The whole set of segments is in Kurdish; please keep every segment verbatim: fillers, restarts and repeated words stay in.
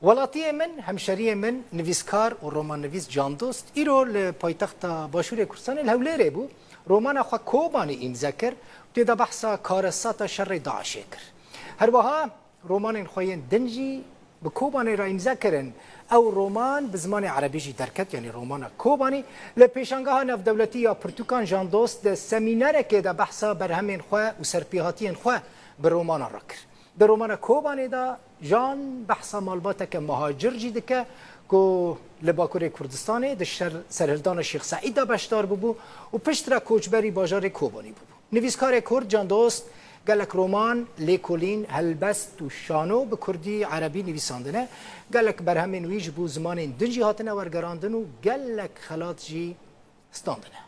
Welatiyê min, hemşeriyê min, nivîskar û romannivîs Can Dost îro li paytexta Başûrê Kurdistanê li Hewlêrê bû. Romana xwe Kobanî îmze kir û tê de behsa karesata şerê DAIŞê kir. Her wiha romanên xwe yên din jî bi Kobanê re îmze kirin. Ew roman bi zimanê erebî jî derket, yanî romana Kobanî. Li Pêşangeha Navdewletî ya Pirtûkan Can Dost di semînerekê de behsa berhemên xwe û serpêhatiyên xwe bi romana re kir. Di romana Kobanê de Jan behsa malbateke muhacir jî dike ku li Bakurê Kurdistanê di şer-, serhildana Şêx Seîd de beşdar bûbû û piştre koçberî bajarê Kobanî bûbû. Nivîskarê Kurd Can Dost gelek roman, lêkolîn, helbest û şano bi kurdî, erebî nivîsandine. Gelek berhemên wî ji bo zimanên din jî hatine wergerandin û gelek xelat jî standine.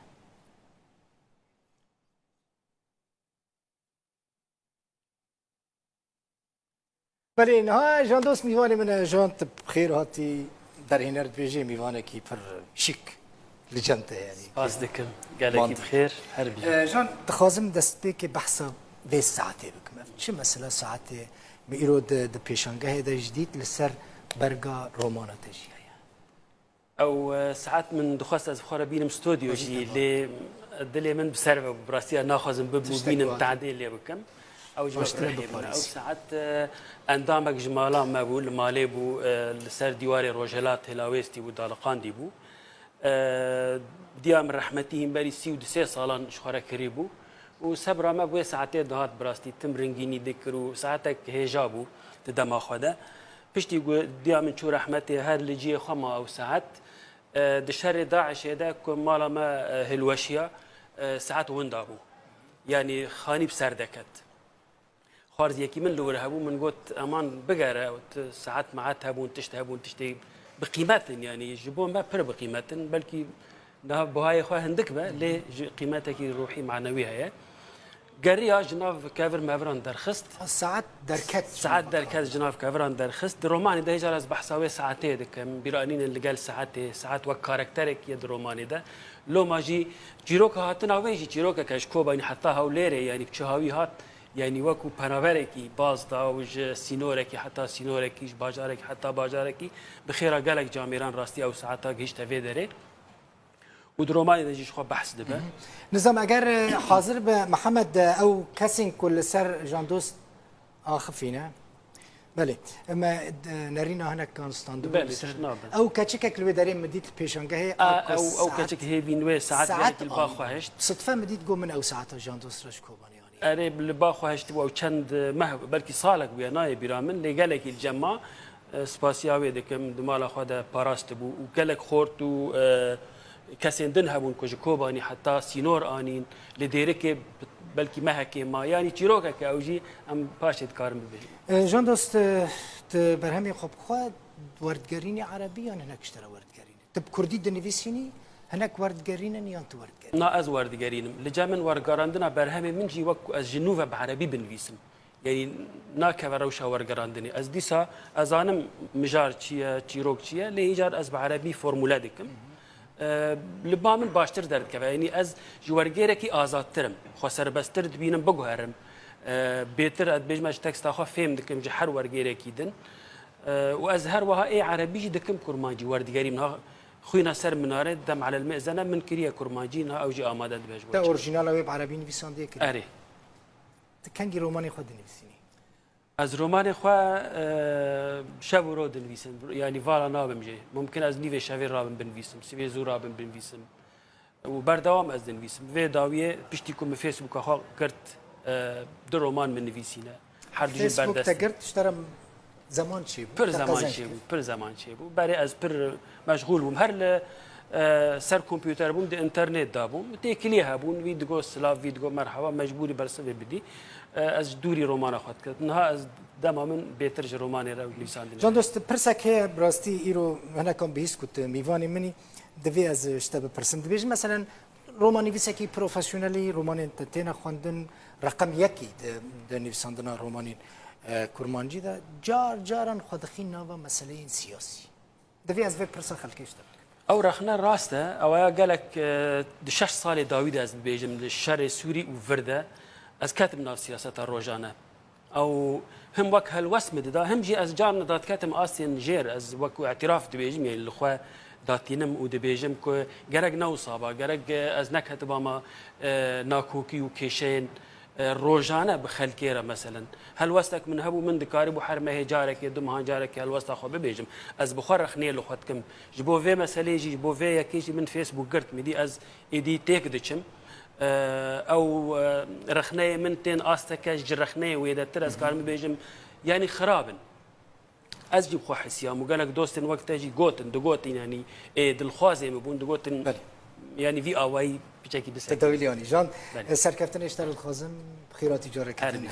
Belê, niha Jan Dost mîvanê min e. Jan, tu bi xêr hatî. Derhêner dibêjê mîvanekî pir şîk li cem te, yanî. Spas dikim. Gelekî bi xêr, her bijî. E, Jan, dixwazim destpêkê behsa vê saetê bikim. Ev çi mesela saetê? Min îro di, di pêşangehê de jî dît, li ser berga romana te jî heye. Ew, e, saet min dixwest ez bi xwe re bînim stodyo jî, lê dilê min bi ser ve bû. Bi rastiya naxwazim bibû bînim, tehdê lê bikim. Ew ji me re hêvî bû. Ew saet, e, endamek ji mala me bû, li malê bû, e, li ser dîwarê rojhilat hilawêstî bû, daliqandî bû. E, diya min rehmetî hîn berî sî û du sê salan ji xwe re kirî bû. Û sebra me bi wê saetê dihat, bi rastî tim ringînî dikir û saetek hêja bû di dema xwe de. Piştî ku diya min çû rehmetê, her li cihê xwe ma ew saet. E, di şerê DAIŞê de ku mala me, e, hilweşiya, e, saet winda bû. Yanî xanî bi ser deket. Xwarziyekî min li wir hebû, min got, "Eman bigere, tu saet meet hebûn, tişt hebûn, tiştê bi qîmet in, yanî ji bo me pir bi qîmet in." Belkî niha buhayê xwe hindik be, lê ji qîmetekî ruhî, manewî heye. Geriya ji nav kevir meviran derxist. Ha, saet derket ji nav. Saet derket ji nav keviran derxist. Di romanê de hêjar ez behsa wê saetê dikim. Bîranînên li gel saetê, saet wek karekterekî ye di romanê de. Loma jî çîroka hatina wê jî çîrokeke ji Kobanî heta Hewlêrê, yanî bi çi hawî hat, yanî wekû penaberekî baz da û ji sînorekî heta sînorekî, ji bajarekî heta bajarekî bi xêra gelek camêran rastî ew saeta gihîşte vê derê. Û di romanê de jî ji xwe behs dibe. Nizam, eger, e, hazir be, Mihemed, e, ew kesên ku li ser Jan Dost axifîne. Belê. Me, e, nerîna hinek kan standibû. Belê, li ser tişt nabe. Ew keçikek li wê derê min dît li pêşangehê. A, ew, ew keçik hêvîn wê saet gelekî li ba xwe hişt. Sidfe min dît, got, "Min ew saeta Jan Dost re ji Kobanê anî." Erê, li ba xwe hiştibû, ew çend meh, belkî salek bûye, nayê bîra min, lê gelekî li cem ma, e, spasiya wê dikim, di mala xwe de parastibû û gelek xort û, e, kesên din hebûn ku ji Kobanî heta sînor anîn, li Dêrikê belkî mehekê ma, yanî çîrokeke ew jî em paşê dikarin bibêjin. E, Jan Dost, e, tu berhemên xwe bi xwe werdigerînî erebî yan hinek ji te re werdigerîne? Tu bi kurdî dinivîsînî, hinek werdigerînin yan tu werdigerînî? Na, ez werdigerînim. Li cem min wergerandina berhemê min jî wek ku ez ji nû ve bi erebî binivîsim. Yanî nakeve rewşa wergerandinê. Ez dîsa, ez zanim mijar çi ye, çîrok çi ye, lê îcar ez bi erebî formule dikim. E, li ba min baştir derdikeve. Yanî ez ji wergêrekî azadtir im. Xwe serbesttir dibînim, biguherim. E, bêtir, ez dibêjim, ez ji teksta xwe fêm dikim ji her wergêrekî din. E, û ez her wiha ê erebî jî dikim kurmancî, werdigerî min. Ha, xwîna ser minare, dem elel me'zene, min kiriye kurmancî, niha ew jî amade dibe ji bo. Te orîjinala wê bi erebî nivîsandiye kiriye? Erê. Tu kengî romanê xwe dinivîsînî? Ez romanê xwe, e, şev û roj dinivîsim. Yanî vala nabim jê. Mumkin ez nîvê şevê rabim binivîsim, sibê zû rabim binivîsim. Û berdewam ez dinivîsim. Vê dawiyê piştî ku min Facebooka xwe girt, e, du roman min nivîsîne. Her du jî berdest in. Facebook te girt, ji te re zeman çêbû? Pir zeman çêbû, pir zeman çêbû. Berê ez pir meşxûl bûm. Her li, e, ser kompûter bûm, di înternet de bûm. Têkiliyê hebûn, wî digot silav, wî digot merhaba, mecbûrî bersivê bidî. E, ez ji dûrî romana xwe dikirim. Niha ez dema min bêtir ji romanê re û nivîsandinê re. Can Dost, pirsek heye, bi rastî îro hinekan bihîst ku tu mîvanê min î, divê ez ji te bipirsim. Dibêjim, meselen, romannivîsekî profesyonelî, romanên te têne xwendin, reqem yekî di, di nivîsandina romanên, e, kurmancî de, car caran xwe dixîn nava meseleyên siyasî. Divê ez vê pirsa xelkê ji te bikim. Ew rexne rast e, ew ya gelek, e, di şeş salê dawî de ez dibêjim, di şerê Sûrî û vir de ez ketim nav siyaseta rojane. Ew Him wek helwest min dida, him jî ez carna dadiketim astên jêr, ez wekû îtiraf dibêjim, yani li xwe datînim û dibêjim ku gerek ne wisa ba, gerek, e, ez neketibama, e, nakokî û kêşeyên, e, rojane bi xelkê re, meselen. Helwestek min hebû, min dikarîbû her mehê carekê, du mehan carekê helwesta xwe bibêjim. Ez bi xwe rexneyê li xwe dikim. Ji bo vê meseleyê jî, ji bo vê yekê jî min Facebook girt, min dî ez êdî têk diçim. E, ew, e, rexneyê min tên asteke ji rexneyê wêdetir, ez karim bêjim, yanî xirab in. Ez jî bi xwe hesiyam û gelek dostên wek te jî gotin, digotin, yanî, ê, dilxwazê min bûn, digotin, Belê. yanî vî awayî piçekî bisekî. Tedawî lê anî. Jan, Belê. e, serkeftinê ji te re dixwazim, bi xêratî careke Her din. bî.